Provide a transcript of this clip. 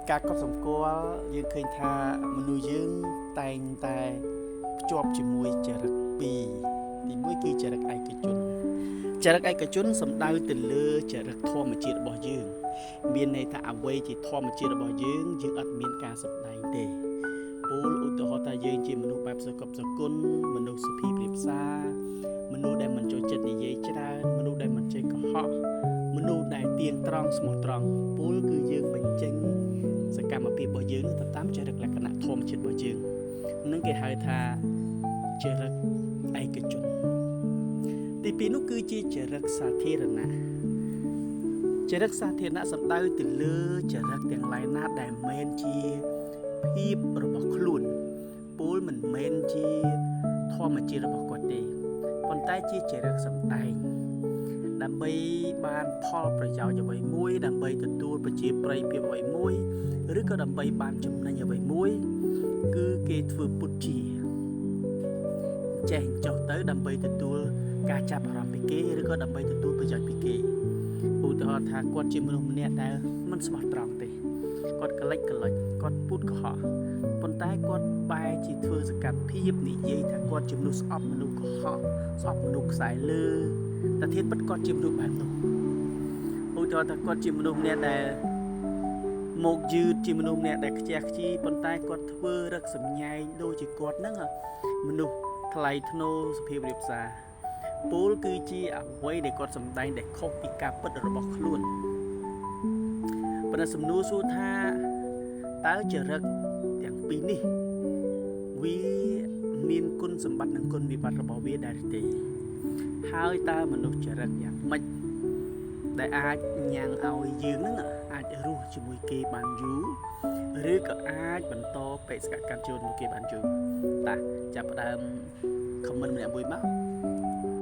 ការកត់សម្គាល់យើងឃើញថាមនុស្សយើងតែងតែភ្ជាប់ជាមួយចរិតពីរទីមួយគឺចរិតឯកជនចរិតឯកជនសំដៅទៅលើចរិតធម្មជាតិរបស់យើងមានន័យថាអ្វីជាធម្មជាតិរបស់យើងយើងអត់មានការសម្ដែងទេពូលឧទាហរណ៍ថាយើងជាមនុស្សបែបសកបសគុណមនុស្សសុភាពរាបសារមនុស្សដែលមិនចូលចិត្តនិយាយច្រើនមនុស្សដែលមិនចេះកុហកមនុស្សដែលទៀងត្រង់ស្មោះត្រង់ពូលគឺយើងបញ្ចេញសកម្មភាពរបស់យើងទៅតាមចរិតលក្ខណៈធម្មជាតិរបស់យើងនឹងគេហៅថាចរិតឯកជនទីពីរនោះគឺជាចរិតសាធារណៈចរិតសាធារណៈសំដៅទៅលើចរិតទាំងឡាយណាដែលមិនជាភាពរបស់ខ្លួនពូលមិនមែនជាធម្មជាតិរបស់គាត់ទេប៉ុន្តែជាចរិតសម្ដែងដើម្បីបានផលប្រយោជន៍អ្វីមួយដើម្បីទទួលប្រជាប្រិយភាពអ្វីមួយឬក៏ដើម្បីបានចំណេញអ្វីមួយគឺគេធ្វើពុតជាចេះចុះទៅដើម្បីទទួលការចាប់អារម្មណ៍ពីគេឬក៏ដើម្បីទទួលប្រយោជន៍ពីគេឧទាហរណ៍ថាគាត់ជាមនុស្សម្នាក់ដែលមិនស្មោះត្រង់ទេគាត់ក្លិចក្លិចគាត់ពូតកុហកប៉ុន្តែគាត់បែរជាធ្វើសកម្មភាពនិយាយថាគាត់ជាមនុស្សស្អប់មនុស្សកុហកស្អប់មនុស្សខ្សែលើតែធាតុពិតគាត់ជាមនុស្សបែបនោះឧទាហរណ៍ថាគាត់ជាមនុស្សម្នាក់ដែលមកយឺតជាមនុស្សម្នាក់ដែលខ្ជះខ្ជាយប៉ុន្តែគាត់ធ្វើរឹកសម្ញែងដូចជាគាត់ហ្នឹងមនុស្សថ្លៃថ្នូរសុភាពរាបសារពូលគឺជាអ្វីដែលគាត់សម្ដែងដែលខុសពីការពិតរបស់ខ្លួនប៉ុន្តែសំណួរសួរថាតើចរិតទាំងពីរនេះវាមានគុណសម្បត្តិនិងគុណវិបត្តិរបស់វាដែរទេហើយតើមនុស្សចរិតយ៉ាងម៉េចដែលអាចញ៉ាំងឲ្យយើងហ្នឹងអាចរស់ជាមួយគេបានយូរឬក៏អាចបន្តបេសកកម្មជីវិតមួយគេបានយូរតាចាប់ផ្ដើម comment ម្នាក់មួយមក